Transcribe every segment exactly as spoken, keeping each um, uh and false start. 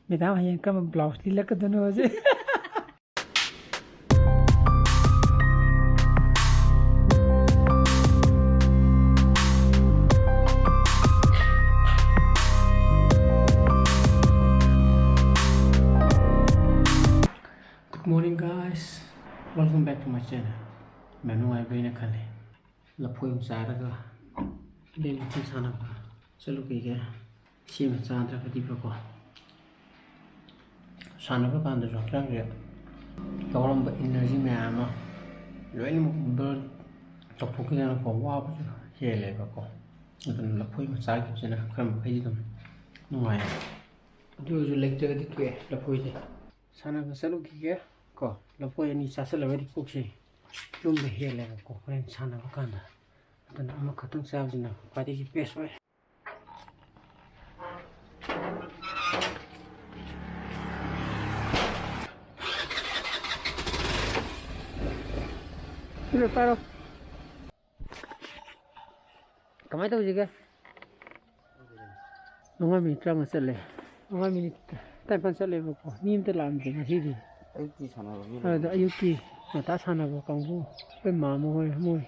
Madam ꯍꯌꯦꯡ ꯀꯔꯝꯕ blouse ꯂꯤꯠꯂꯛꯀꯗꯣꯏꯅꯣꯁꯦ? Good morning, guys. Welcome back to my channel. ꯃꯌꯥꯝ ꯅꯨꯡꯉꯥꯏꯕ꯭ꯔꯥ ꯍꯥꯏꯅ ꯈꯜꯂꯤ꯫ ꯂꯐꯣꯏ ꯑꯃ ꯆꯥꯔꯒ ꯕꯦꯠꯃꯤꯟꯇꯟ ꯁꯥꯟꯅꯕ ꯆꯠꯂꯨꯈꯤꯒꯦ꯫ ꯁꯤ ꯑꯃ ꯆꯥꯗ꯭ꯔꯒꯗꯤꯕꯀꯣ꯫ ꯁꯥꯟꯅꯕ ꯀꯥꯟꯗꯁꯨ ꯍꯛꯆꯥꯡꯁꯦ ꯌꯥꯎꯔꯝꯕ ꯏꯅꯔꯖꯤ ꯃꯌꯥꯝ ꯑꯃ ꯂꯣꯏꯅꯃꯛ ꯕꯔꯟ ꯇꯧꯊꯣꯛꯈꯤꯗꯅꯀꯣ, ꯋꯥꯕꯁꯨ ꯍꯦꯜꯂꯦꯕꯀꯣ꯫ ꯑꯗꯨꯅ ꯂꯐꯣꯏ ꯑꯃ ꯆꯥꯈꯤꯕꯁꯤꯅ ꯈꯔ ꯃꯈꯩꯗꯤ ꯑꯗꯨꯝ ꯅꯨꯡꯉꯥꯏ꯫ ꯑꯗꯨ ꯑꯣꯏꯔꯁꯨ ꯂꯩꯇ꯭ꯔꯒꯗꯤ ꯇꯣꯛꯑꯦ ꯂꯐꯣꯏꯁꯦ꯫ ꯁꯥꯟꯅꯕ ꯆꯠꯂꯨꯈꯤꯒꯦ ꯀꯣ꯫ ꯂꯐꯣꯏ ꯑꯅꯤ ꯆꯥꯁꯤꯜꯂꯒꯗꯤ ꯄꯨꯛꯁꯦ ꯌꯨꯝꯗ ꯍꯦꯜꯂꯦꯕꯀꯣ, ꯍꯣꯔꯦꯟ ꯁꯥꯟꯅꯕ ꯀꯥꯟꯗ꯫ ꯑꯗꯨꯅ ꯑꯃꯈꯛꯇꯪ ꯆꯥꯕꯁꯤꯅ ꯈ꯭ꯋꯥꯏꯗꯒꯤ ꯕꯦꯁ ꯑꯣꯏ꯫ ꯁꯤꯗ ꯄꯥꯏꯔꯣ꯫ ꯀꯃꯥꯏꯅ ꯇꯧꯁꯤꯒꯦ? ꯃꯉꯥ ꯃꯤꯅꯤꯠ ꯇꯔꯥꯃꯉꯥ ꯆꯠꯂꯦ꯫ ꯃꯉꯥ ꯃꯤꯅꯤꯠ ꯇꯔꯥꯅꯤꯄꯥꯟ ꯆꯠꯂꯦꯕꯀꯣ꯫ ꯃꯤ ꯑꯝꯇ ꯂꯥꯛꯑꯝꯗꯦ ꯉꯁꯤꯗꯤ꯫ ꯑꯌꯨꯛꯀꯤ ꯁꯥꯟꯅꯕ ꯃꯤ ꯑꯗꯣ ꯑꯌꯨꯛꯀꯤ ꯉꯟꯇꯥ ꯁꯥꯟꯅꯕ ꯀꯥꯡꯕꯨ, ꯑꯩꯈꯣꯏ ꯃꯥꯃ ꯍꯣꯏ, ꯃꯣꯏ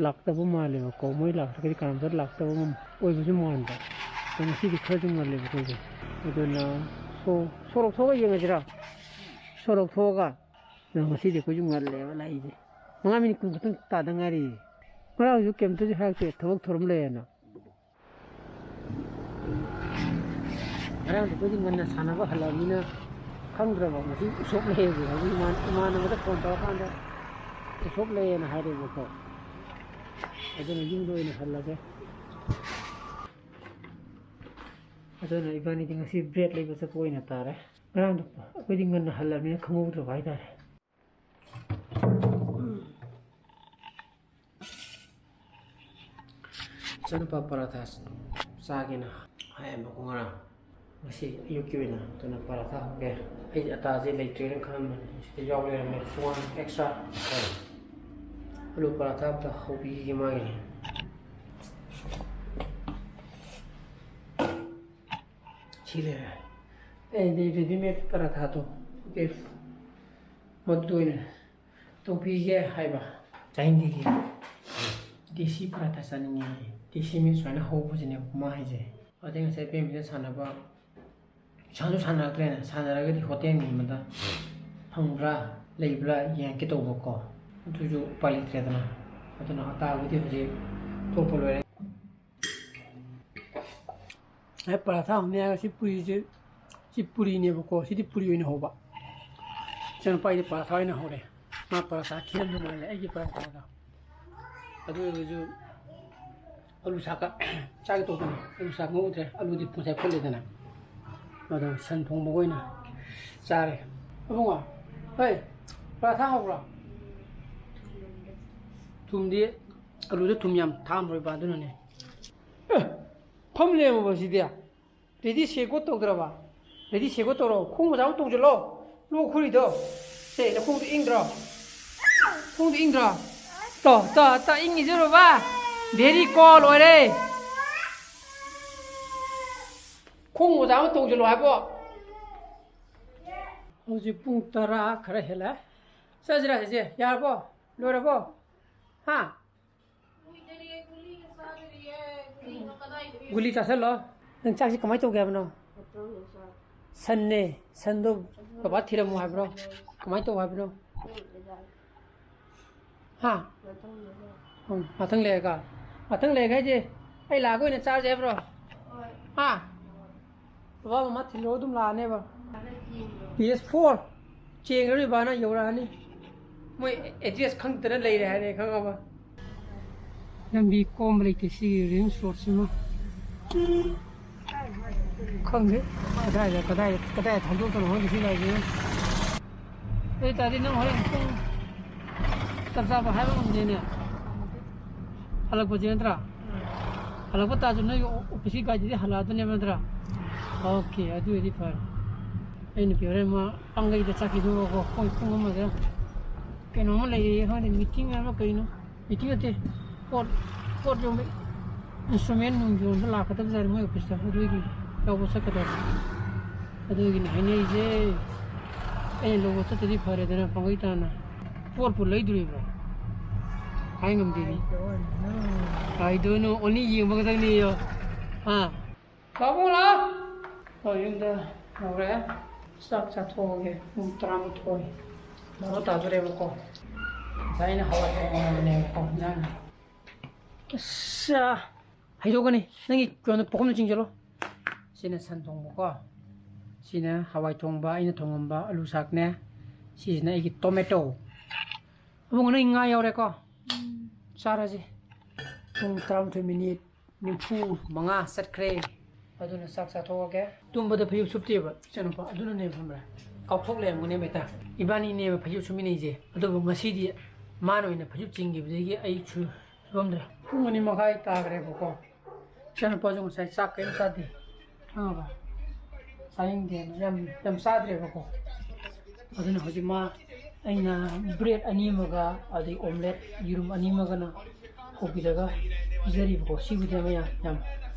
ꯂꯥꯛꯇꯕ ꯃꯥꯜꯂꯦꯕꯀꯣ꯫ ꯃꯣꯏ ꯂꯥꯛꯇ꯭ꯔꯒꯗꯤ ꯀꯅꯥꯝꯇ ꯂꯥꯛꯇꯕ ꯑꯣꯏꯕꯁꯨ ꯃꯥꯟꯕ꯫ ꯑꯗꯣ ꯉꯁꯤꯗꯤ ꯈꯔꯁꯨ ꯉꯜꯂꯦꯕ ꯑꯩꯈꯣꯏꯁꯦ꯫ ꯑꯗꯨꯅ ꯁꯣ-, ꯁꯣ ꯂꯧꯊꯣꯛꯑꯒ ꯌꯦꯡꯉꯁꯤꯔꯥ? ꯁꯣ ꯂꯧꯊꯣꯛꯑꯒ꯫ ꯑꯗꯣ ꯉꯁꯤꯗꯤ ꯑꯩꯈꯣꯏꯁꯨ ꯉꯜꯂꯦꯕ ꯂꯥꯛꯏꯁꯦ꯫ ꯃꯉꯥ ꯃꯤꯅꯤꯠ ꯀꯨꯟ ꯈꯛꯇꯪ ꯇꯥꯗ ꯉꯥꯏꯔꯤꯌꯦ꯫ ꯉꯔꯥꯡꯁꯨ ꯀꯩꯝꯇꯁꯨ ꯍꯥꯏꯔꯛꯇꯦ, ꯊꯕꯛ ꯊꯧꯔꯝ ꯂꯩꯌꯦꯅ꯫ ꯉꯔꯥꯡꯗꯤ ꯑꯩꯈꯣꯏꯗꯤ ꯉꯟꯅ ꯁꯥꯟꯅꯕ ꯍꯜꯂꯛꯑꯕꯅꯤꯅ ꯈꯪꯗ꯭ꯔꯕ, ꯉꯁꯤ ꯎꯁꯣꯞ ꯂꯩꯌꯦꯕ꯫ ꯍꯧꯖꯤꯛ ꯏꯃꯥꯟ-, ꯏꯃꯥꯟꯅꯕꯗ ꯐꯣꯟ ꯇꯧꯔꯀꯥꯟꯗ ꯎꯁꯣꯞ ꯂꯩꯌꯦꯅ ꯍꯥꯏꯔꯦꯕꯀꯣ꯫ ꯑꯗꯨꯅ ꯌꯨꯝꯗ ꯑꯣꯏꯅ ꯍꯜꯂꯒꯦ꯫ ꯑꯗꯨꯅ ꯏꯕꯥꯅꯤꯗꯤ ꯉꯁꯤ ꯕ꯭ꯔꯦꯗ ꯂꯩꯕ ꯆꯠꯄ ꯑꯣꯏꯅ ꯇꯥꯔꯦ꯫ ꯉꯔꯥꯡꯗꯣ ꯑꯩꯈꯣꯏꯗꯤ ꯉꯟꯅ ꯍꯜꯂꯕꯅꯤꯅ ꯈꯪꯍꯧꯗ꯭ꯔꯕ ꯍꯥꯏꯇꯥꯔꯦ꯫ ꯏꯆꯥꯅꯨꯄꯥ ꯄꯔꯥꯊꯥ ꯆꯥꯒꯦꯅ ꯍꯥꯏꯌꯦꯕꯀꯣ ꯉꯔꯥꯡ꯫ ꯉꯁꯤ ꯑꯌꯨꯛꯀꯤ ꯑꯣꯏꯅ ꯑꯗꯨꯅ ꯄꯔꯥꯊꯥ ꯍꯧꯒꯦ꯫ ꯑꯩ ꯑꯇꯥꯁꯦ ꯂꯩꯇ꯭ꯔꯦꯅ ꯈꯜꯂꯝꯕꯅꯤ, ꯁꯤꯗ ꯌꯥꯎ ꯂꯩꯔꯝꯃꯦ꯫ ꯇꯣꯉꯥꯟ ꯑꯦꯛꯁꯇ꯭ꯔꯥ ꯑꯂꯨ ꯄꯔꯥꯊꯥ ꯑꯝꯇ ꯍꯧꯕꯤꯈꯤꯒꯦ ꯃꯥꯒꯤ꯫ ꯁꯤ ꯂꯩꯔꯦ꯫ ꯑꯩꯗꯤ ꯔꯦꯗꯤꯃꯦꯗ ꯄꯔꯥꯊꯥꯗꯣ, ꯃꯗꯨ ꯑꯣꯏꯅ ꯇꯧꯕꯤꯒꯦ ꯍꯥꯏꯕ꯫ ꯆꯥꯅꯤꯡꯗꯦ꯫ ꯗꯦꯁꯤ ꯄꯔꯥꯊꯥ ꯆꯥꯅꯤꯡꯉꯦ꯫ ꯗꯦꯁꯤ ꯃꯤ ꯁꯨꯃꯥꯏꯅ ꯍꯧꯕꯁꯤꯅꯦ ꯃꯥ ꯍꯥꯏꯁꯦ꯫ ꯑꯗꯩ ꯉꯁꯥꯏ ꯕꯦꯝꯁꯤꯅ ꯁꯥꯟꯅꯕ, ꯁꯥꯟꯁꯨ ꯁꯥꯟꯅꯔꯛꯇ꯭ꯔꯦꯅ, ꯁꯥꯟꯅꯔꯒꯗꯤ ꯍꯣꯇꯦꯜꯒꯨꯝꯕꯗ ꯐꯪꯕ꯭ꯔꯥ ꯂꯩꯕ꯭ꯔꯥ ꯌꯦꯡꯉꯛꯀꯦ ꯇꯧꯕꯀꯣ꯫ ꯑꯗꯨꯁꯨ ꯎꯄꯥꯏ ꯂꯩꯇ꯭ꯔꯦꯗꯅ꯫ ꯑꯗꯨꯅ ꯑꯇꯥꯕꯨꯗꯤ ꯍꯧꯖꯤꯛ ꯊꯣꯛꯄ ꯂꯣꯏꯔꯦ꯫ ꯑꯩ ꯄꯔꯥꯊꯥ ꯍꯧꯅꯤ ꯍꯥꯏꯔꯒ ꯁꯤ ꯄꯨꯔꯤꯁꯦ, ꯁꯤ ꯄꯨꯔꯤꯅꯦꯕꯀꯣ, ꯁꯤꯗꯤ ꯄꯨꯔꯤ ꯑꯣꯏꯅ ꯍꯧꯕ꯫ ꯏꯆꯥꯅꯨꯄꯥꯒꯤꯗꯤ ꯄꯔꯥꯊꯥ ꯑꯣꯏꯅ ꯍꯧꯔꯦ꯫ ꯃꯥ ꯄꯔꯥꯊꯥ ꯈꯤꯔꯝꯗꯧ ꯃꯥꯜꯂꯦ, ꯑꯩꯒꯤ ꯄꯔꯥꯊꯥꯗꯣ꯫ ꯑꯗꯨ ꯑꯣꯏꯔꯒꯁꯨ ꯑꯂꯨ ꯁꯥꯛꯀ ꯆꯥꯒꯦ ꯇꯧꯕꯅꯤ꯫ ꯑꯂꯨ ꯁꯥꯛ ꯉꯧꯗ꯭ꯔꯦ, ꯑꯂꯨꯗꯤ ꯉꯁꯥꯏ ꯐꯨꯠꯂꯦꯗꯅ꯫ ꯑꯗꯣ ꯁꯟ ꯊꯣꯡꯕꯒ ꯑꯣꯏꯅ ꯆꯥꯔꯦ꯫ ꯑꯕꯨꯡꯉꯣ, ꯍꯣꯏ, ꯄꯔꯥꯊꯥ ꯍꯧꯕ꯭ꯔꯣ? ꯊꯨꯝꯗꯤ, ꯑꯂꯨꯗ ꯊꯨꯝ ꯌꯥꯝ ꯊꯥꯛꯑꯝꯔꯣꯏꯕ, ꯑꯗꯨꯅꯅꯦ꯫ ꯑꯦ, ꯐꯝ ꯂꯩꯔꯝꯃꯕ ꯁꯤꯗꯤ? ꯔꯦꯗꯤ ꯁꯦ ꯒꯣ ꯇꯧꯗ꯭ꯔꯕ? ꯔꯦꯗꯤ ꯁꯦ ꯒꯣ ꯇꯧꯔꯣ꯫ ꯈꯣꯡ ꯃꯣꯖꯥ ꯑꯃ ꯇꯣꯡꯁꯤꯜꯂꯣ꯫ ꯂꯣꯛ ꯈꯨꯔꯤꯗꯣ꯫ ꯁꯦ, ꯅꯈꯣꯡꯗꯣ ꯏꯪꯗ꯭ꯔꯣ? ꯈꯣꯡꯗꯣ ꯏꯪꯗ꯭ꯔꯣ? ꯇꯣ, ꯇꯣ, ꯇꯣ, ꯏꯪꯉꯤꯁꯦ ꯎꯔꯕ? Very cold ꯑꯣꯏꯔꯦ꯫ ꯈꯣꯡ ꯃꯣꯖꯥ ꯑꯃ ꯇꯣꯡꯁꯤꯜꯂꯣ ꯍꯥꯏꯕꯣ꯫ ꯍꯧꯖꯤꯛ ꯄꯨꯡ ꯇꯔꯥ ꯈꯔ ꯍꯦꯜꯂꯦ꯫ ꯆꯠꯁꯤꯔꯥ ꯁꯤꯁꯦ? ꯌꯥꯔꯕꯣ? ꯂꯣꯏꯔꯕꯣ? ꯍꯥ? ꯒꯨꯂꯤ ꯆꯥꯁꯜꯂꯣ꯫ ꯅꯪ ꯆꯥꯛꯁꯤ ꯀꯃꯥꯏꯅ ꯇꯧꯒꯦ ꯍꯥꯏꯕꯅꯣ? ꯁꯟꯅꯦ꯫ ꯁꯟꯗꯣ ꯕꯕꯥ ꯊꯤꯔꯝꯃꯨ ꯍꯥꯏꯕ꯭ꯔꯣ? ꯀꯃꯥꯏꯅ ꯇꯧ ꯍꯥꯏꯕꯅꯣ? ꯍꯥ? ꯎꯝ, ꯃꯊꯪ ꯂꯩꯔꯒ? ꯃꯊꯪ ꯂꯩꯔꯒ ꯍꯥꯏꯁꯦ ꯑꯩ ꯂꯥꯛꯑꯒ ꯑꯣꯏꯅ ꯆꯥꯔꯁꯦ ꯍꯥꯏꯕ꯭ꯔꯣ? ꯍꯥ? ꯕꯕꯥ ꯃꯃꯥ ꯊꯤꯜꯂꯣ ꯑꯗꯨꯝ ꯂꯥꯛꯑꯅꯦꯕ꯫ ꯄꯤ ꯑꯦꯁ ꯐꯣꯔ ꯆꯦꯟꯈ꯭ꯔꯅꯤ ꯕꯕꯥꯅ ꯌꯧꯔꯛꯑꯅꯤ꯫ ꯃꯣꯏ ꯑꯦꯗ꯭ꯔꯦꯁ ꯈꯪꯗꯅ ꯂꯩꯔꯦ ꯍꯥꯏꯔꯦ, ꯈꯪꯉꯕ? ꯂꯝꯕꯤ ꯀꯣꯝꯕ ꯂꯩꯇꯦ ꯁꯤꯒꯤ ꯔꯤꯝꯁ ꯔꯣꯗꯁꯤꯃ꯫ ꯈꯪꯗꯦ ꯀꯗꯥꯏꯗ, ꯀꯗꯥꯏꯗ, ꯀꯗꯥꯏꯗ ꯊꯧꯗꯣꯛꯇꯅꯣ ꯈꯪꯗꯦ ꯁꯤ ꯒꯥꯔꯤꯁꯤ꯫ ꯑꯗꯨ ꯑꯣꯏ ꯇꯥꯔꯗꯤ ꯅꯪ ꯍꯣꯔꯦꯟ ꯄꯨꯡ ꯆꯞ ꯆꯥꯕ ꯍꯥꯏꯕ ꯉꯝꯗꯦꯅꯦ꯫ ꯍꯜꯂꯛꯄꯁꯦ ꯅꯠꯇ꯭ꯔꯥ? ꯍꯜꯂꯛꯄ ꯇꯥꯔꯁꯨ ꯅꯣꯏꯒꯤ ꯑꯣ-, ꯑꯣꯐꯤꯁꯀꯤ ꯒꯥꯔꯤꯗꯗꯤ ꯍꯜꯂꯛꯑꯗꯣꯏꯅꯦꯕ ꯅꯠꯇ꯭ꯔꯥ? ꯑꯣꯀꯦ, ꯑꯗꯨ ꯑꯣꯏꯗꯤ ꯐꯔꯦ꯫ ꯑꯩ ꯅꯨꯄꯤ ꯍꯣꯔꯦꯟ ꯃꯥ ꯄꯥꯡꯒꯩꯗ ꯆꯠꯈꯤꯗꯧꯕꯀꯣ, ꯑꯩꯈꯣꯏ ꯄꯨꯡ ꯑꯃꯗ ꯀꯩꯅꯣꯝꯃ ꯂꯩꯌꯦ ꯈꯪꯗꯦ, ꯃꯤꯇꯤꯡ ꯑꯃ ꯀꯩꯅꯣ, ꯃꯤꯇꯤꯡ ꯅꯠꯇꯦ, ꯄꯣꯠ, ꯄꯣꯠ ꯌꯣꯟꯕ, ꯏꯟꯁꯇ꯭ꯔꯨꯃꯦꯟ ꯅꯨꯡ ꯌꯣꯟꯕ ꯂꯥꯛꯀꯗꯕ ꯖꯥꯠꯅꯤ ꯃꯣꯏ ꯑꯣꯐꯤꯁꯇ, ꯑꯗꯨꯒꯤ ꯂꯧꯕ ꯆꯠꯀꯗꯕ꯫ ꯑꯗꯨꯒꯤꯅꯤ ꯍꯥꯏꯅꯔꯤꯁꯦ꯫ ꯑꯩꯅ ꯂꯧꯕ ꯆꯠꯇꯗꯤ ꯐꯔꯦꯗꯅ, ꯄꯥꯡꯒꯩ ꯇꯥꯅ꯫ ꯄꯣꯠꯄꯨ ꯂꯩꯗꯣꯔꯤꯕ꯭ꯔꯣ? ꯍꯥꯏ ꯉꯝꯗꯦꯅꯦ꯫ I don't know, only ꯌꯦꯡꯕ ꯈꯛꯇꯪꯅꯦꯌꯣ꯫ ꯍꯥ? ꯄꯥꯕꯨꯡ ꯂꯥꯛꯑꯣ꯫ ꯍꯣꯏ, ꯌꯨꯝꯗ ꯌꯧꯔꯦ꯫ ꯆꯥꯛ ꯆꯥꯊꯣꯛꯑꯒꯦ꯫ ꯄꯨꯡ ꯇꯔꯥꯃꯥꯊꯣꯏ, ꯕꯥꯔꯣ ꯇꯥꯗꯣꯔꯦꯕꯀꯣ꯫ ꯉꯁꯥꯏ ꯑꯩꯅ ꯍꯋꯥꯏ ꯊꯣꯡꯉꯕꯅꯦꯕꯀꯣ, ꯏꯟꯖꯥꯡ꯫ ꯑꯁ, ꯍꯩꯗꯣꯛꯀꯅꯤ꯫ ꯅꯪꯒꯤ ꯀꯩꯅꯣ ꯄꯨꯈꯝꯗ ꯆꯤꯡꯁꯤꯜꯂꯣ꯫ ꯁꯤꯅ ꯁꯟ ꯊꯣꯡꯕꯀꯣ꯫ ꯁꯤꯅ ꯍꯋꯥꯏ ꯊꯣꯡꯕ, ꯑꯩꯅ ꯊꯣꯡꯉꯝꯕ ꯑꯂꯨ ꯁꯥꯛꯅꯦ꯫ ꯁꯤꯁꯤꯅ ꯑꯩꯒꯤ tomato꯫ ꯑꯕꯨꯡꯉꯣ, ꯅꯪꯒꯤ ꯉꯥ ꯌꯥꯎꯔꯦꯀꯣ꯫ ꯆꯥꯔꯁꯤ꯫ ꯄꯨꯡ ꯇꯔꯥꯃꯥꯊꯣꯏ ꯃꯤꯅꯤꯠ ꯅꯤꯐꯨ ꯃꯉꯥ ꯆꯠꯈ꯭ꯔꯦ꯫ ꯑꯗꯨꯅ ꯆꯥꯛ ꯆꯥꯊꯣꯛꯑꯒꯦ꯫ ꯇꯨꯝꯕꯗ ꯐꯩꯖꯨꯞ ꯁꯨꯞꯇꯦꯕ ꯏꯆꯥꯅꯨꯄꯥ꯫ ꯑꯗꯨꯅꯅꯦꯕ, ꯈꯪꯕ꯭ꯔꯥ? ꯀꯥꯎꯊꯣꯛ ꯂꯩꯔꯝꯒꯅꯦꯕ ꯍꯦꯛꯇ꯫ ꯏꯕꯥꯅꯤꯅꯦꯕ ꯐꯩꯖꯨꯞ ꯁꯨꯞꯃꯤꯟꯅꯩꯁꯦ꯫ ꯑꯗꯨꯕꯨ ꯉꯁꯤꯗꯤ ꯃꯥꯅ ꯑꯣꯏꯅ ꯐꯩꯖꯨꯞ ꯆꯤꯡꯈꯤꯕꯗꯒꯤ ꯑꯩ ꯁꯨ-, ꯁꯨꯐꯝꯗ꯭ꯔꯦ꯫ ꯄꯨꯡ ꯑꯅꯤ ꯃꯈꯥꯏ ꯇꯥꯈ꯭ꯔꯦꯕꯀꯣ꯫ ꯏꯆꯥꯅꯨꯄꯥꯁꯨ ꯉꯁꯥꯏ ꯆꯥꯛ ꯀꯔꯤꯝ ꯆꯥꯗꯦ꯫ ꯈꯪꯉꯕ? ꯆꯥꯅꯤꯡꯗꯦꯅ ꯌꯥꯝ, ꯌꯥꯝ ꯆꯥꯗ꯭ꯔꯦꯕꯀꯣ꯫ ꯑꯗꯨꯅ ꯍꯧꯖꯤꯛ ꯃꯥ, ꯑꯩꯅ bread ꯑꯅꯤ ꯑꯃꯒ, ꯑꯗꯩ omelette, ꯌꯦꯔꯨꯝ ꯑꯅꯤ ꯑꯃꯒꯅ ꯍꯧꯕꯤꯔꯒ ꯄꯤꯖꯔꯤꯕꯀꯣ꯫ ꯁꯤꯕꯨꯗꯤ ꯑꯃ ꯌꯥꯝ, ꯌꯥꯝ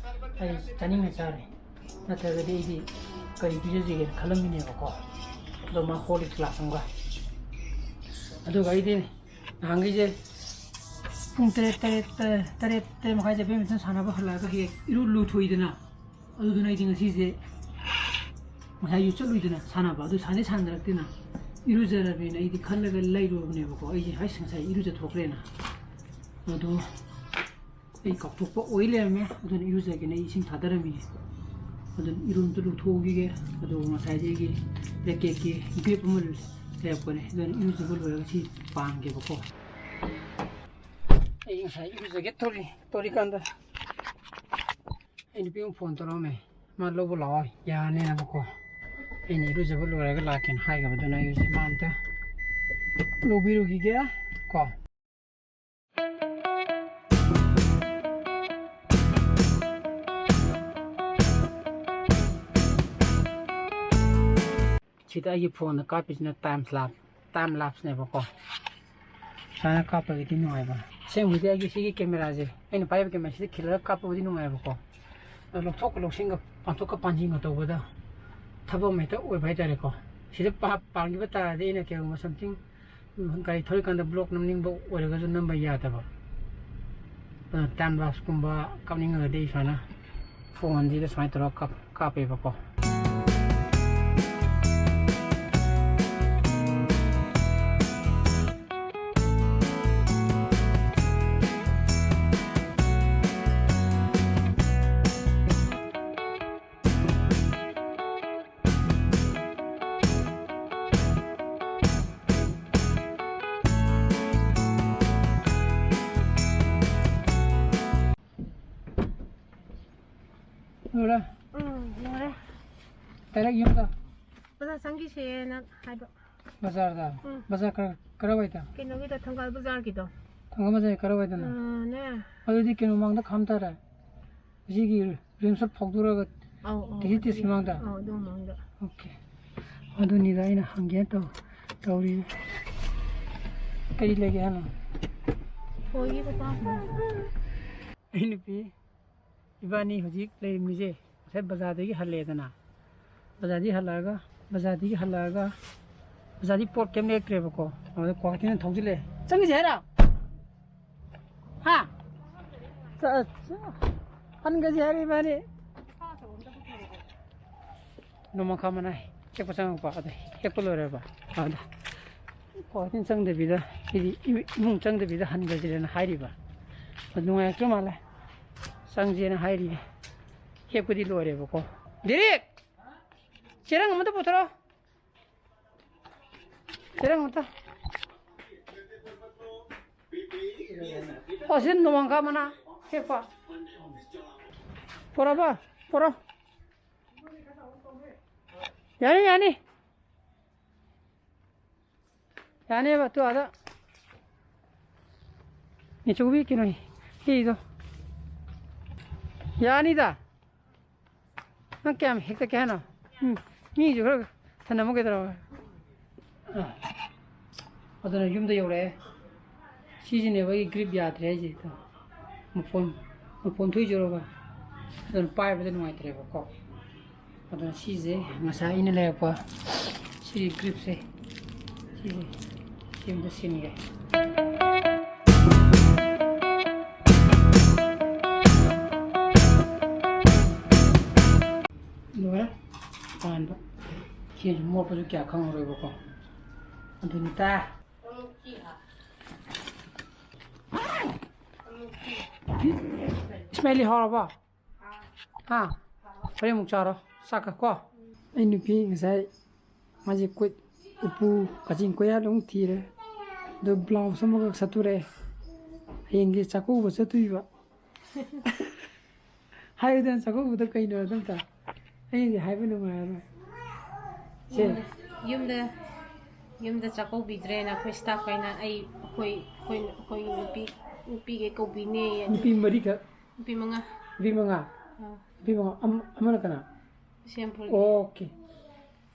ꯑꯩ ꯆꯥꯅꯤꯡꯅ ꯆꯥꯔꯦ꯫ ꯅꯠꯇ꯭ꯔꯒꯗꯤ ꯑꯩꯗꯤ ꯀꯔꯤ ꯄꯤꯖꯁꯤꯒꯦꯅ ꯈꯜꯂꯝꯃꯤꯅꯦꯕꯀꯣ꯫ ꯑꯗꯣ ꯃꯥ Horlicks glass ꯑꯃꯒ꯫ ꯑꯗꯨꯒ ꯑꯩꯗꯤ ꯅꯍꯥꯟꯈꯩꯁꯦ ꯄꯨꯡ ꯇꯔꯦꯠ, ꯇꯔꯦꯠ, ꯇꯔꯦꯠ, ꯇꯔꯦꯠ ꯃꯈꯥꯏꯗ badminton ꯁꯥꯟꯅꯕ ꯍꯜꯂꯛꯑꯒ ꯍꯦꯛ ꯏꯔꯨ ꯂꯨꯊꯣꯛꯏꯗꯅ꯫ ꯑꯗꯨꯗꯨꯅ ꯑꯩꯗꯤ ꯉꯁꯤꯁꯦ ꯉꯁꯥꯏꯁꯨ ꯆꯠꯂꯨꯏꯗꯅ ꯁꯥꯟꯅꯕ, ꯑꯗꯨ ꯁꯥꯟꯅꯗꯤ ꯁꯥꯟꯅꯔꯛꯇꯦꯅ꯫ ꯏꯔꯨꯖꯔꯕꯅꯤꯅ ꯑꯩꯗꯤ ꯈꯜꯂꯒ ꯂꯩꯔꯨꯔꯕꯅꯦꯕꯀꯣ꯫ ꯑꯩꯁꯦ ꯍꯥꯏꯁ, ꯉꯁꯥꯏ ꯏꯔꯨꯖꯊꯣꯛꯈ꯭ꯔꯦꯅ꯫ ꯑꯗꯣ ꯑꯩ ꯀꯥꯎꯊꯣꯛꯄ ꯑꯣꯏ ꯂꯩꯔꯝꯃꯦ꯫ ꯑꯗꯨꯅ ꯏꯔꯨꯖꯒꯦꯅ ꯑꯩ ꯏꯁꯤꯡ ꯊꯥꯗꯔꯝꯃꯤꯅꯦ꯫ ꯑꯗꯨꯅ ꯏꯔꯨ ꯑꯝꯇ ꯂꯨꯊꯣꯛꯎꯈꯤꯒꯦ꯫ ꯑꯗꯨꯒ ꯉꯁꯥꯏꯗꯒꯤ ꯄꯦꯀꯦꯠꯀꯤ ꯕꯦꯞ ꯑꯃ ꯂꯩꯔꯛꯄꯅꯦ꯫ ꯑꯗꯨꯅ ꯏꯔꯨꯖꯕ ꯂꯣꯏꯔꯒ ꯁꯤ ꯄꯥꯟꯒꯦꯕꯀꯣ꯫ ꯑꯩ ꯉꯁꯥꯏ ꯏꯔꯨꯖꯒꯦ ꯇꯧꯔꯤ, ꯇꯧꯔꯤꯀꯥꯟꯗ ꯑꯩ ꯅꯨꯄꯤ ꯑꯃ phone ꯇꯧꯔꯛꯑꯝꯃꯦ꯫ ꯃꯥ ꯂꯧꯕ ꯂꯥꯛꯑꯣ ꯌꯥꯅꯦꯅꯕꯀꯣ꯫ ꯑꯩꯅ ꯏꯔꯨꯖꯕ ꯂꯣꯏꯔꯒ ꯂꯥꯛꯀꯦꯅ ꯍꯥꯏꯈ꯭ꯔꯕꯗꯨꯅ ꯑꯩ ꯍꯧꯖꯤꯛ ꯃꯥ ꯑꯝꯇ ꯂꯧꯕꯤꯔꯨꯈꯤꯒꯦ ꯀꯣ꯫ ꯁꯤꯗ ꯑꯩꯒꯤ phoneꯗ ꯀꯥꯞꯄꯤꯁꯤꯅ time lapse, time lapseꯅꯦꯕꯀꯣ꯫ ꯁꯨꯃꯥꯏꯅ ꯀꯥꯞꯄꯒꯤꯗꯤ ꯅꯨꯡꯉꯥꯏꯕ꯫ ꯑꯁꯦꯡꯕꯗꯤ ꯑꯩꯒꯤ ꯁꯤꯒꯤ cameraꯁꯦ, ꯑꯩꯅ ꯄꯥꯏꯔꯤꯕ cameraꯁꯤꯗ ꯈꯤꯜꯂꯒ ꯀꯥꯞꯄꯕꯨꯗꯤ ꯅꯨꯡꯉꯥꯏꯕꯀꯣ꯫ ꯑꯗꯣ ꯂꯧꯊꯣꯛꯀ ꯂꯧꯁꯤꯟꯒ, ꯄꯥꯟꯊꯣꯛꯀ ꯄꯥꯟꯁꯤꯟꯒ ꯇꯧꯕꯗ ꯊꯕꯛ ꯑꯃ ꯍꯦꯛꯇ ꯑꯣꯏꯕ ꯍꯥꯏꯇꯥꯔꯦꯀꯣ꯫ ꯁꯤꯗ ꯄꯥ-, ꯄꯥꯟꯈꯤꯕ ꯇꯥꯔꯗꯤ ꯑꯩꯅ ꯀꯩꯒꯨꯝꯕ something, ꯎꯝ, ꯒꯥꯔꯤ ꯊꯧꯔꯤꯀꯥꯟꯗ vlog ꯅꯝꯅꯤꯡꯕ ꯑꯣꯏꯔꯒꯁꯨ ꯅꯝꯕ ꯌꯥꯗꯕ꯫ ꯑꯗꯨꯅ time lapse ꯀꯨꯝꯕ ꯀꯥꯞꯅꯤꯡꯉꯒꯗꯤ ꯑꯩ ꯁꯨꯃꯥꯏꯅ phoneꯁꯤꯗ ꯁꯨꯃꯥꯏꯅ ꯇꯧꯔꯒ ꯀꯥꯞ-, ꯀꯥꯞꯄꯦꯕꯀꯣ꯫ ꯂꯣꯏꯔꯦ? ꯎꯝ, ꯂꯣꯏꯔꯦ꯫ Direct ꯌꯨꯝꯗ? ꯕꯖꯥꯔ ꯆꯪꯈꯤꯁꯦꯅ ꯍꯥꯏꯕ꯫ ꯕꯖꯥꯔꯗ? ꯎꯝ꯫ ꯕꯖꯥꯔ ꯀꯔ-, ꯀꯔꯋꯥꯏꯗ? ꯀꯩꯅꯣꯒꯤꯗꯣ, ꯊꯪꯒꯥꯜ ꯕꯖꯥꯔꯒꯤꯗꯣ꯫ ꯊꯪꯒꯥꯜ ꯕꯖꯥꯔ ꯀꯔꯋꯥꯏꯗꯅꯣ? ꯑꯥ, ꯅꯦ꯫ ꯑꯗꯨꯗꯤ ꯀꯩꯅꯣ ꯃꯃꯥꯡꯗ ꯈꯥꯝ ꯇꯥꯔꯦ꯫ ꯁꯤꯒꯤ ꯔꯤꯝꯁ ꯐꯥꯎꯗꯣꯔꯛꯑꯒ ꯑꯧ, ꯑꯧ, ꯇꯤꯀꯦꯠ ꯇꯦꯁꯀꯤ ꯃꯃꯥꯡꯗ? ꯑꯧ, ꯑꯗꯨ ꯃꯃꯥꯡꯗ꯫ Okay꯫ ꯑꯗꯨꯅꯤꯗ ꯑꯩꯅ ꯍꯪꯒꯦ ꯇꯧ-, ꯇꯧꯔꯤ꯫ ꯀꯔꯤ ꯂꯩꯒꯦ ꯍꯥꯏꯅꯣ? ꯍꯣꯏꯒꯤ ꯄꯄꯥ꯫ ꯑꯩ ꯅꯨꯄꯤ ꯏꯕꯥꯅꯤ ꯍꯧꯖꯤꯛ ꯂꯩꯔꯝꯃꯤꯁꯦ ꯉꯁꯥꯏ ꯕꯖꯥꯔꯗꯒꯤ ꯍꯜꯂꯛꯑꯦꯗꯅ, ꯕꯖꯥꯔꯗꯒꯤ ꯍꯜꯂꯛꯑꯒ, ꯕꯖꯥꯔꯗꯒꯤ ꯍꯜꯂꯛꯑꯒ, ꯕꯖꯥꯔꯗꯤ ꯄꯣꯠ ꯀꯩꯝ ꯂꯩꯔꯛꯇ꯭ꯔꯦꯕꯀꯣ꯫ ꯑꯗꯨꯗ ꯀ꯭ꯋꯥꯀꯩꯊꯦꯜ ꯊꯧꯖꯤꯜꯂꯛꯑꯦ꯫ ꯆꯪꯈꯤꯁꯦ ꯍꯥꯏꯔꯣ? ꯍꯥ? ꯆ-, ꯆ-, ꯍꯟꯈꯁꯦ ꯍꯥꯏꯔꯣ ꯏꯕꯥꯅꯤ? ꯅꯣꯡꯃꯪꯈꯥ ꯃꯅꯥ ꯍꯦꯛꯄ ꯆꯪꯉꯛꯄ, ꯑꯗ ꯍꯦꯛꯄ ꯂꯣꯏꯔꯕ, ꯑꯗ ꯀ꯭ꯋꯥꯀꯩꯊꯦꯜ ꯆꯪꯗꯕꯤꯗ, ꯍꯥꯏꯗꯤ ꯏꯃꯨꯡ ꯆꯪꯗꯕꯤꯗ ꯍꯟꯈ꯭ꯔꯁꯤꯔꯅ ꯍꯥꯏꯔꯤꯕ꯫ ꯑꯗꯨ ꯅꯨꯡꯉꯥꯏꯔꯛꯇ꯭ꯔ ꯃꯥꯜꯂꯦ꯫ ꯆꯪꯁꯦꯅ ꯍꯥꯏꯔꯤꯌꯦ꯫ ꯍꯦꯛꯄꯗꯤ ꯂꯣꯏꯔꯦꯕꯀꯣ꯫ ꯗꯤꯔꯤꯛ! ꯆꯦꯔꯪ ꯑꯃꯇ ꯄꯨꯊꯣꯔꯛꯑꯣ꯫ ꯆꯦꯔꯪ ꯑꯃꯇ꯫ ꯑꯣ, ꯁꯤ ꯅꯣꯡꯃꯪꯈꯥ ꯃꯅꯥ ꯍꯦꯛꯄ꯫ ꯄꯣꯔꯛꯑꯕ? ꯄꯣꯔꯛꯑꯣ꯫ ꯌꯥꯅꯤ, ꯌꯥꯅꯤ꯫ ꯌꯥꯅꯦꯕ, ꯇꯨ ꯑꯥꯗ ꯅꯤꯆꯧꯕꯤ ꯀꯩꯅꯣ ꯍꯤꯗꯣ꯫ ꯌꯥꯅꯤꯗ꯫ ꯅꯪ ꯀꯌꯥꯝ ꯍꯦꯛꯇꯠꯀꯦ ꯍꯥꯏꯅꯣ? ꯎꯝ, ꯃꯤꯁꯨ ꯈꯔ ꯊꯅꯝꯃꯨ ꯀꯩꯗꯧꯔꯒꯦ? ꯑꯥ꯫ ꯑꯗꯨꯅ ꯌꯨꯝꯗ ꯌꯧꯔꯛꯑꯦ꯫ ꯁꯤꯁꯤꯅꯦꯕ ꯑꯩꯒꯤ grip ꯌꯥꯗ꯭ꯔꯦ ꯍꯥꯏꯁꯦ꯫ ꯃꯐꯣꯟ, ꯃꯐꯣꯟ ꯊꯣꯛꯏꯁꯤꯔꯣꯕ? ꯑꯗꯨꯅ ꯄꯥꯏꯕꯗ ꯅꯨꯡꯉꯥꯏꯇ꯭ꯔꯦꯕꯀꯣ꯫ ꯑꯗꯨꯅ ꯁꯤꯁꯦ ꯉꯁꯥꯏ ꯑꯩꯅ ꯂꯩꯔꯛꯄ ꯁꯤꯒꯤ ꯒ꯭ꯔꯤꯞꯁꯦ, ꯁꯤꯁꯦ, ꯁꯤ ꯑꯝꯇ ꯁꯤꯟꯒꯦ꯫ ꯂꯣꯏꯔꯦ ꯄꯥꯟꯕ꯫ ꯁꯤꯁꯨ ꯃꯣꯠꯄꯁꯨ ꯀꯌꯥ ꯈꯪꯉꯔꯣꯏꯕꯀꯣ꯫ ꯑꯗꯨꯅꯤꯇꯥ꯫ ꯏꯁꯃꯥꯏꯂꯤ ꯍꯥꯎꯔꯕꯣ? ꯍꯥ? ꯍꯣꯔꯦꯟ ꯑꯃꯨꯛ ꯆꯥꯔꯣ꯫ ꯆꯥꯛꯀ ꯀꯣ꯫ ꯑꯩ ꯅꯨꯄꯤ ꯉꯁꯥꯏ ꯃꯥꯁꯦ ꯀꯣꯏ-, ꯎꯄꯨ ꯀꯥꯆꯤꯟ ꯀꯣꯏꯌꯥ ꯂꯣꯏ ꯊꯤꯔꯦ꯫ ꯑꯗꯣ ꯕ꯭ꯂꯥꯎꯁ ꯑꯃꯈꯛ ꯁꯠꯇꯣꯔꯛꯑꯦ꯫ ꯍꯌꯦꯡꯒꯤ ꯆꯥꯛꯀꯧꯕ ꯆꯠꯇꯣꯏꯕ꯫ ꯍꯥꯏꯌꯨꯗꯅ, ꯆꯥꯛꯀꯧꯕꯗꯣ ꯀꯩꯅꯣ ꯑꯗꯨꯝꯇ? ꯑꯩꯗꯤ ꯍꯥꯏꯕ ꯅꯨꯡꯉꯥꯏꯔꯔꯣꯏ꯫ ꯁꯦ꯫ ꯌꯨꯝꯗ, ꯌꯨꯝꯗ, ꯌꯨꯝꯗ ꯆꯥꯛꯀꯧꯕꯤꯗ꯭ꯔꯦꯅ ꯑꯩꯈꯣꯏ ꯁ꯭ꯇꯥꯐꯈꯩꯅ ꯑꯩ, ꯑꯩꯈꯣꯏ, ꯑꯩꯈꯣꯏ, ꯑꯩꯈꯣꯏ ꯅꯨꯄꯤ, ꯅꯨꯄꯤꯈꯩ ꯀꯧꯕꯤꯅꯦꯌꯦ꯫ ꯅꯨꯄꯤ ꯃꯔꯤꯈꯛ? ꯅꯨꯄꯤ ꯃꯉꯥ꯫ ꯅꯨꯄꯤ ꯃꯉꯥ? ꯑꯥ꯫ ꯅꯨꯄꯤ ꯃꯉꯥ꯫ ꯑꯃ-, ꯑꯃꯅ ꯀꯅꯥ? ꯕꯤꯁꯦꯝꯄꯨꯔꯒꯤ꯫ ꯑꯣꯀꯦ꯫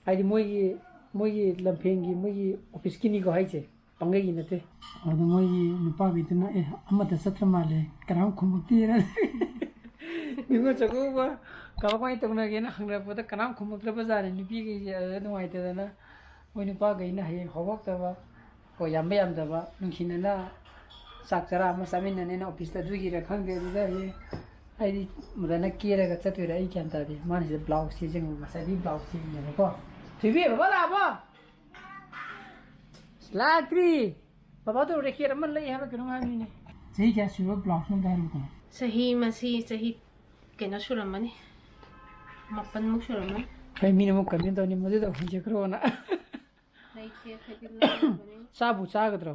ꯍꯥꯏꯗꯤ ꯃꯣꯏꯒꯤ, ꯃꯣꯏꯒꯤ ꯂꯝꯐꯦꯟꯒꯤ ꯃꯣꯏꯒꯤ ꯑꯣꯐꯤꯁꯀꯤꯅꯤꯀꯣ ꯍꯥꯏꯁꯦ? ꯄꯪꯒꯩꯒꯤ ꯅꯠꯇꯦ꯫ ꯑꯗꯣ ꯃꯣꯏꯒꯤ ꯅꯨꯄꯥꯈꯩꯗꯨꯅ, "ꯑꯦ, ꯑꯃꯠꯇ ꯆꯠꯇ꯭ꯔ ꯃꯥꯜꯂꯦ, ꯀꯅꯥꯝ ꯈꯨꯝꯃꯛꯇꯦꯅ"꯫ ꯅꯤꯉꯣꯜ ꯆꯥꯛꯀꯧꯕ ꯀꯃꯥꯏ ꯀꯃꯥꯏꯅ ꯇꯧꯅꯒꯦꯅ ꯍꯪꯅꯔꯛꯄꯗ ꯀꯅꯥꯝ ꯈꯨꯝꯃꯛꯇ꯭ꯔꯕꯖꯥꯠꯅꯤ ꯅꯨꯄꯤꯈꯩꯁꯦ꯫ ꯑꯗꯨꯗ ꯅꯨꯡꯉꯥꯏꯇꯗꯅ ꯃꯣꯏ ꯅꯨꯄꯥꯈꯩꯅ ꯍꯌꯦꯡ ꯍꯧꯒꯠꯇꯕ, ꯍꯣꯏ, ꯌꯥꯝꯕ ꯌꯥꯝꯗꯕ ꯅꯨꯡꯁꯤꯅꯅ ꯆꯥꯛ ꯆꯔꯥ ꯑꯃ ꯆꯥꯃꯤꯟꯅꯅꯦꯅ ꯑꯣꯐꯤꯁꯇ ꯑꯗꯨꯒꯤꯔ ꯈꯪꯗꯦ꯫ ꯑꯗꯨꯗ ꯍꯌꯦꯡ ꯑꯩꯗꯤ ꯃꯗꯅ ꯀꯦꯔꯒ ꯆꯠꯇꯣꯏꯔꯥ ꯑꯩ ꯒ꯭ꯌꯥꯟ ꯇꯥꯗꯦ꯫ ꯃꯥꯅ ꯁꯤꯗ ꯕ꯭ꯂꯥꯎꯁ ꯁꯦꯠꯁꯦ ꯌꯦꯡꯉꯣ, ꯉꯁꯥꯏꯗꯤ ꯕ꯭ꯂꯥꯎꯁ ꯁꯦꯠꯂꯤꯅꯦꯕꯀꯣ꯫ ꯊꯣꯏꯕꯤ, ꯕꯕꯥ ꯂꯥꯛꯑꯕꯣ? ꯂꯥꯛꯇ꯭ꯔꯤ꯫ ꯕꯕꯥꯗꯣ ꯔꯦꯀꯦꯠ ꯑꯃ ꯂꯩ ꯍꯥꯏꯕ ꯀꯩꯅꯣꯝ ꯍꯥꯏꯕꯅꯤꯅꯦ꯫ ꯆꯍꯤ ꯀꯌꯥ ꯁꯨꯔꯕ ꯕ꯭ꯂꯥꯎꯁꯅꯣ ꯑꯝꯇ ꯍꯥꯏꯔꯛꯎꯗꯅ꯫ ꯆꯍꯤ ꯃꯁꯤ ꯆꯍꯤ ꯀꯩꯅꯣ ꯁꯨꯔꯝꯃꯅꯤ, ꯃꯥꯄꯟꯃꯨꯛ ꯁꯨꯔꯝꯃꯅꯤ꯫ ꯍꯣꯏ, ꯃꯤꯅ ꯑꯃꯨꯛ ꯀꯃꯦꯟ ꯇꯧꯅꯤ, "ꯃꯗꯨꯗ ꯍꯨꯟꯖꯈ꯭ꯔꯣꯅ"꯫ ꯂꯩꯇꯦ, ꯑꯩꯈꯣꯏꯗꯤ ꯂꯩꯔꯕꯅꯤꯅ꯫ ꯆꯥꯕꯨ ꯆꯥꯒꯗ꯭ꯔꯣ?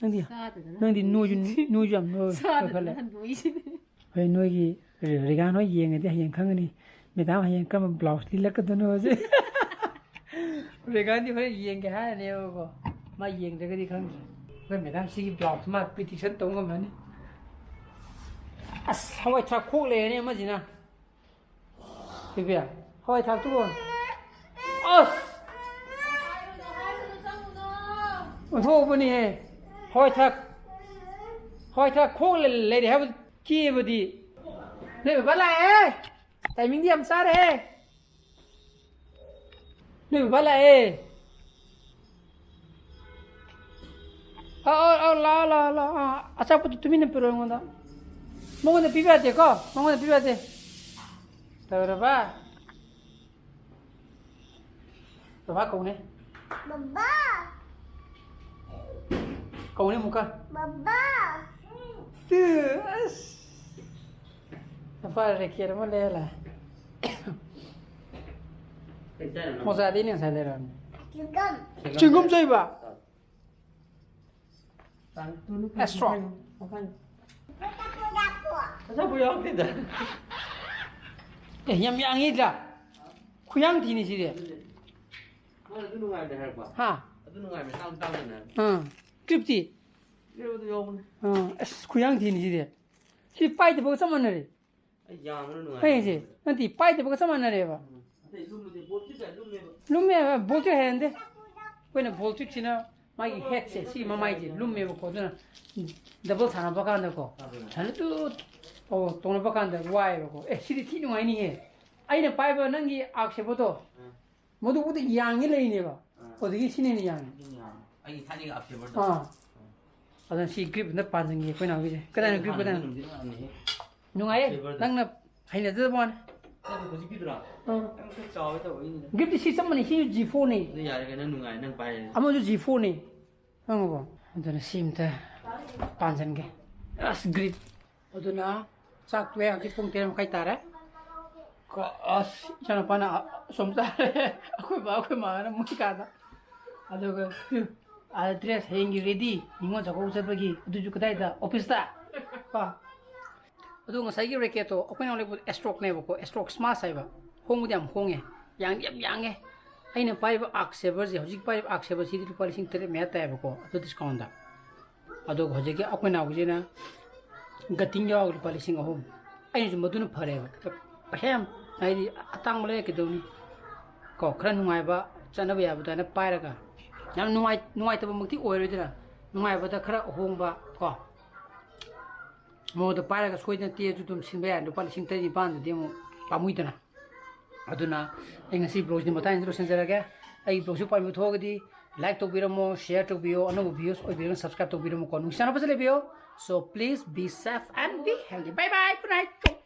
ꯅꯪꯗꯤ, ꯆꯥꯗꯗꯅ ꯅꯪꯗꯤ ꯅꯣꯏꯁꯨ, ꯅꯣꯏꯁꯨ ꯌꯥꯝ ꯅꯣꯏ-, ꯆꯥꯗꯗꯅ ꯅꯣꯏꯈꯠꯂꯦ꯫ ꯍꯟꯗꯣꯛꯏꯁꯤꯅꯤ꯫ ꯍꯣꯏ, ꯅꯣꯏꯒꯤ ꯔꯦꯒꯥꯟ ꯍꯣꯏ ꯌꯦꯡꯉꯗꯤ ꯍꯌꯦꯡ ꯈꯪꯒꯅꯤ꯫ ꯃꯦꯗꯥꯝ ꯍꯌꯦꯡ ꯀꯔꯝꯕ ꯕ꯭ꯂꯥꯎꯁ ꯂꯤꯠꯂꯛꯀꯗꯣꯏꯅꯣꯁꯦ꯫ ꯔꯦꯒꯥꯟꯗꯤ ꯍꯣꯔꯦꯟ ꯌꯦꯡꯒꯦ ꯍꯥꯏꯔꯅꯦꯕꯀꯣ꯫ ꯃꯥ ꯌꯦꯡꯗ꯭ꯔꯒꯗꯤ ꯈꯪꯗ꯭ꯔꯦ꯫ ꯑꯩꯈꯣꯏ ꯃꯦꯗꯥꯝ ꯁꯤꯒꯤ ꯕ꯭ꯂꯥꯎꯁ ꯃꯥ ꯄ꯭ꯔꯤꯗꯤꯛꯁꯟ ꯇꯧ ꯉꯝꯃꯅꯤ꯫ ꯑꯁ, ꯍꯋꯥꯏ ꯊ꯭ꯔꯥꯛ ꯈꯣꯛ ꯂꯩꯔꯅꯤ ꯑꯃꯁꯤꯅ꯫ ꯊꯣꯏꯕꯤ, ꯍꯋꯥꯏ ꯊ꯭ꯔꯥꯛꯇꯨꯕꯨ꯫ ꯑꯁ! ꯑꯣꯟꯊꯣꯛꯄꯅꯤꯍꯦ꯫ ꯍꯋꯥꯏ ꯊ꯭ꯔꯥꯛ, ꯍꯋꯥꯏ ꯊ꯭ꯔꯥꯛ ꯈꯣꯛ ꯂꯩ-, ꯂꯩꯔꯦ ꯍꯥꯏꯕ ꯀꯦꯕꯗꯤ꯫ ꯅꯣꯏ ꯕꯕꯥ ꯂꯥꯛꯑꯦ꯫ ꯇꯥꯏꯃꯤꯡꯗꯤ ꯌꯥꯝ ꯆꯥꯔꯦꯍꯦ꯫ ꯅꯣꯏ ꯕꯕꯥ ꯂꯥꯛꯑꯦ꯫ ꯑꯧ, ꯑꯧ, ꯑꯧ, ꯂꯥꯛꯑꯣ, ꯂꯥꯛꯑꯣ, ꯂꯥꯛꯑꯣ꯫ ꯑꯥ, ꯑꯆꯥꯄꯣꯠꯇꯣ ꯇꯨꯃꯤꯟꯅ ꯄꯤꯔꯛꯑꯣ ꯑꯩꯉꯣꯟꯗ꯫ ꯃꯉꯣꯟꯗ ꯄꯤꯕ ꯌꯥꯗꯦꯀꯣ, ꯃꯉꯣꯟꯗ ꯄꯤꯕ ꯌꯥꯗꯦ꯫ ꯇꯧꯔꯕ? ꯕꯕꯥ ꯀꯧꯅꯦ꯫ ꯕꯕꯥ꯫ ꯀꯧꯅꯦ ꯑꯃꯨꯛꯀ꯫ ꯕꯕꯥ꯫ ꯇꯨ, ꯑꯁ꯫ ꯅꯨꯄꯥ ꯔꯦꯀꯦꯠ ꯑꯃ ꯂꯩꯔ ꯂꯥꯛꯑꯦ꯫ ꯀꯩ ꯆꯥꯏꯅꯣ ꯅꯪ? ꯃꯣꯖꯥꯗꯤ ꯑꯩꯅ ꯉꯁꯥꯏ ꯂꯩꯔꯛꯑꯕꯅꯤ꯫ ꯆꯤꯡꯒꯝ꯫ ꯆꯤꯡꯒꯝ ꯆꯥꯏꯕ? ꯆꯥꯏ꯫ ꯑꯦꯁꯇ꯭ꯔꯣ꯫ ꯑꯆꯥꯄꯣꯠ ꯌꯥꯎꯗꯦꯗ꯫ ꯑꯦ, ꯌꯥꯝ ꯌꯥꯡꯉꯤꯗ꯭ꯔꯥ? ꯈꯨꯌꯥꯡ ꯊꯤꯅꯤ ꯁꯤꯗꯤ꯫ ꯃꯥꯅ ꯑꯗꯨ ꯅꯨꯡꯉꯥꯏꯕꯅꯦ ꯍꯥꯏꯔꯛꯄ꯫ ꯍꯥ? ꯑꯗꯨ ꯅꯨꯡꯉꯥꯏꯕꯅꯦ, ꯇꯥꯡ ꯇꯥꯡꯗꯅ ꯍꯥꯏꯔꯛꯄ꯫ ꯑꯥ꯫ ꯀ꯭ꯔꯤꯞꯇꯤ? ꯀ꯭ꯔꯤꯞ ꯑꯗꯨ ꯌꯥꯎꯕꯅꯦ꯫ ꯑꯥ, ꯑꯁ, ꯈꯨꯌꯥꯡ ꯊꯤꯅꯤ ꯁꯤꯗꯤ꯫ ꯁꯤ ꯄꯥꯏꯗꯕꯒ ꯆꯞ ꯃꯥꯟꯅꯔꯦ꯫ ꯑꯩ ꯌꯥꯝꯕꯅ ꯅꯨꯡꯉꯥꯏ꯫ ꯑꯩꯁꯦ, ꯅꯠꯇꯦ, ꯄꯥꯏꯗꯕꯒ ꯆꯞ ꯃꯥꯟꯅꯔꯦꯕ꯫ ꯎꯝ꯫ ꯑꯇꯩ ꯂꯨꯝꯕꯗꯤ ꯕꯣꯜ ꯆꯤꯞ ꯇꯥꯏ ꯂꯨꯝꯃꯦꯕ꯫ ꯂꯨꯝꯃꯦꯕ, ꯕꯣꯜ ꯆꯤꯞ ꯍꯩꯅꯗꯦ꯫ ꯑꯩꯈꯣꯏꯅ ꯕꯣꯜ ꯆꯤꯞꯁꯤꯅ ꯃꯥꯒꯤ ꯍꯦꯠꯁꯦ, ꯁꯤ ꯃꯃꯥꯏꯁꯦ ꯂꯨꯝꯃꯦꯕꯀꯣ, ꯑꯗꯨꯅ ꯗꯕꯜ ꯁꯥꯟꯅꯕ ꯀꯥꯟꯗꯀꯣ, ꯁꯥꯟꯅ ꯇꯨ-, ꯑꯣ, ꯇꯣꯡꯅꯕ ꯀꯥꯟꯗ ꯋꯥꯏꯑꯦꯕꯀꯣ꯫ ꯑꯦ, ꯁꯤꯗꯤ ꯊꯤ ꯅꯨꯡꯉꯥꯏꯅꯤꯍꯦ꯫ ꯑꯩꯅ ꯄꯥꯏꯕ ꯅꯪꯒꯤ ꯑꯥꯔꯛ ꯁꯦꯕꯔꯗꯣ, ꯎꯝ꯫ ꯃꯗꯨꯕꯨꯗꯤ ꯌꯥꯡꯉꯦ ꯂꯩꯅꯦꯕ꯫ ꯑꯥ꯫ ꯑꯗꯨꯗꯒꯤ ꯁꯤꯅ ꯍꯦꯟꯅ ꯌꯥꯡꯉꯦ꯫ ꯑꯗꯨꯅ ꯌꯥꯝ-, ꯑꯩꯒꯤ ꯊꯥꯏꯅꯒꯤ ꯑꯞꯁꯦꯕꯔꯗꯣ꯫ ꯑꯥ꯫ ꯑꯗꯨꯅ ꯁꯤ ꯒ꯭ꯔꯤꯞ ꯑꯝꯇ ꯄꯥꯟꯁꯤꯟꯒꯦ ꯑꯩꯈꯣꯏ ꯅꯥꯎꯒꯤꯁꯦ꯫ ꯀꯗꯥꯏꯅ ꯑꯩ ꯒ꯭ꯔꯤꯞ ꯍꯥꯟꯅꯗꯤ ꯀꯗꯥꯏꯅ? ꯅꯨꯡꯗꯤ ꯅꯨꯡꯉꯥꯏꯕꯅꯦꯍꯦ꯫ ꯅꯨꯡꯉꯥꯏꯌꯦ꯫ ꯑꯞꯁꯦꯕꯔꯗꯣ꯫ ꯅꯪꯅ ꯍꯩꯅꯖꯗꯕ ꯋꯥꯅꯤ꯫ ꯅꯠꯇꯦ, ꯍꯧꯖꯤꯛꯀꯤꯗꯨꯔꯥ? ꯑꯥ꯫ ꯅꯪ ꯈꯔ ꯆꯥꯎꯔꯦ ꯇꯧꯕꯩꯅꯤꯗ꯫ ꯒ꯭ꯔꯤꯞꯇꯤ ꯁꯤ ꯆꯞ ꯃꯥꯟꯅꯩ꯫ ꯁꯤꯁꯨ ꯖꯤ ꯐꯣꯔꯅꯤ꯫ ꯑꯗꯨ ꯌꯥꯔꯦ ꯀꯩꯅꯣ, ꯅꯨꯡꯉꯥꯏ, ꯅꯪ ꯄꯥꯏꯔꯦ꯫ ꯑꯃꯁꯨ ꯖꯤ ꯐꯣꯔꯅꯤ꯫ ꯈꯪꯉꯕꯣ? ꯑꯗꯨꯅ ꯁꯤ ꯑꯝꯇ ꯄꯥꯟꯁꯤꯟꯒꯦ꯫ ꯑꯁ, ꯒ꯭ꯔꯤꯞ꯫ ꯑꯗꯨꯅ ꯆꯥꯛ ꯇꯣꯛꯑꯦ, ꯍꯧꯖꯤꯛ ꯄꯨꯡ ꯇꯔꯦꯠ ꯃꯈꯥꯏ ꯇꯥꯔꯦ꯫ ꯀꯣ-, ꯑꯁ, ꯏꯆꯥꯅꯨꯄꯥꯅ ꯑꯁꯣꯝ ꯆꯥꯔꯦ꯫ ꯑꯩꯈꯣꯏ ꯕꯥ, ꯑꯩꯈꯣꯏ ꯃꯥꯅ ꯃꯣꯏ ꯀꯥꯗ꯫ ꯑꯗꯨꯒ, ꯇꯨ, ꯑꯥꯗ ꯗ꯭ꯔꯦꯁ ꯍꯌꯦꯡꯒꯤ ꯔꯦꯗꯤ, ꯅꯤꯉꯣꯜ ꯆꯥꯛꯀꯧꯕ ꯆꯠꯄꯒꯤ꯫ ꯑꯗꯨꯁꯨ ꯀꯗꯥꯏꯗ? ꯑꯣꯐꯤꯁꯇ꯫ ꯀꯣ꯫ ꯑꯗꯨ ꯉꯁꯥꯏꯒꯤ ꯔꯦꯀꯦꯠꯇꯣ ꯑꯩꯈꯣꯏꯅ ꯂꯩꯕ ꯑꯦꯁꯇ꯭ꯔꯣꯛꯅꯦꯕꯀꯣ, ꯑꯦꯁꯇ꯭ꯔꯣꯛ ꯁ꯭ꯃꯥꯁ ꯍꯥꯏꯕ꯫ ꯍꯣꯡꯕꯗꯤ ꯌꯥꯝ ꯍꯣꯡꯉꯦ, ꯌꯥꯡꯗꯤ ꯌꯥꯝ ꯌꯥꯡꯉꯦ꯫ ꯑꯩꯅ ꯄꯥꯏꯔꯤꯕ ꯑꯥꯔꯛ ꯁꯦꯕꯔꯁꯦ, ꯍꯧꯖꯤꯛ ꯄꯥꯏꯔꯤꯕ ꯑꯥꯔꯛ ꯁꯦꯕꯔꯁꯤꯗꯤ ꯂꯨꯄꯥ ꯂꯤꯁꯤꯡ ꯇꯔꯦꯠ ꯃꯌꯥ ꯇꯥꯏꯌꯦꯕꯀꯣ, ꯑꯗꯨ ꯗꯤꯁꯀꯥꯎꯟꯗ꯫ ꯑꯗꯨꯒ ꯍꯧꯖꯤꯛꯀꯤ ꯑꯩꯈꯣꯏ ꯅꯥꯎꯒꯤꯁꯤꯅ ꯒꯇꯤꯡ ꯌꯥꯎꯔꯒ ꯂꯨꯄꯥ ꯂꯤꯁꯤꯡ ꯑꯍꯨꯝ꯫ ꯑꯩꯅꯁꯨ ꯃꯗꯨꯅ ꯐꯔꯦꯕ꯫ ꯄꯩꯁꯥ ꯌꯥꯝ, ꯍꯥꯏꯗꯤ, ꯑꯇꯥꯡꯕ ꯂꯩꯔ ꯀꯩꯗꯧꯅꯤ? ꯀꯣ, ꯈꯔ ꯅꯨꯡꯉꯥꯏꯕ, ꯆꯠꯅꯕ ꯌꯥꯕ ꯑꯗꯨꯃꯥꯏꯅ ꯄꯥꯏꯔꯒ, ꯌꯥꯝ ꯅꯨꯡꯉꯥꯏ-, ꯅꯨꯡꯉꯥꯏꯇꯕꯃꯛꯇꯤ ꯑꯣꯏꯔꯣꯏꯗꯅ, ꯅꯨꯡꯉꯥꯏꯕꯗ ꯈꯔ ꯑꯍꯣꯡꯕ, ꯀꯣ, ꯃꯉꯣꯟꯗ ꯄꯥꯏꯔꯒ ꯁꯣꯏꯗꯅ ꯇꯦꯛꯑꯁꯨ ꯑꯗꯨꯝ ꯁꯤꯟꯕ ꯌꯥꯏ꯫ ꯂꯨꯄꯥ ꯂꯤꯁꯤꯡ ꯇꯔꯦꯠ ꯅꯤꯄꯥꯟꯗꯨꯗꯤ ꯑꯃꯨꯛ ꯄꯥꯝꯃꯨꯏꯗꯅ꯫ ꯑꯗꯨꯅ ꯑꯩ ꯉꯁꯤ vlogꯁꯤꯗꯤ ꯃꯇꯥꯡꯁꯤꯗ ꯂꯣꯏꯁꯤꯟꯖꯔꯒꯦ꯫ ꯑꯩ vlogꯁꯤ ꯄꯥꯝꯕꯤꯕ ꯊꯣꯛꯑꯒꯗꯤ like ꯇꯧꯕꯤꯔꯝꯃꯣ, share ꯇꯧꯕꯤꯌꯣ, ꯑꯅꯧꯕ viewers ꯑꯣꯏꯕꯤꯔꯒꯅ subscribe ꯇꯧꯕꯤꯔꯝꯃꯣꯀꯣ꯫ ꯅꯨꯡꯁꯤ ꯆꯥꯟꯅꯕꯁꯦ ꯂꯩꯕꯤꯌꯣ꯫ So please be safe and be healthy. Bye bye. Good night.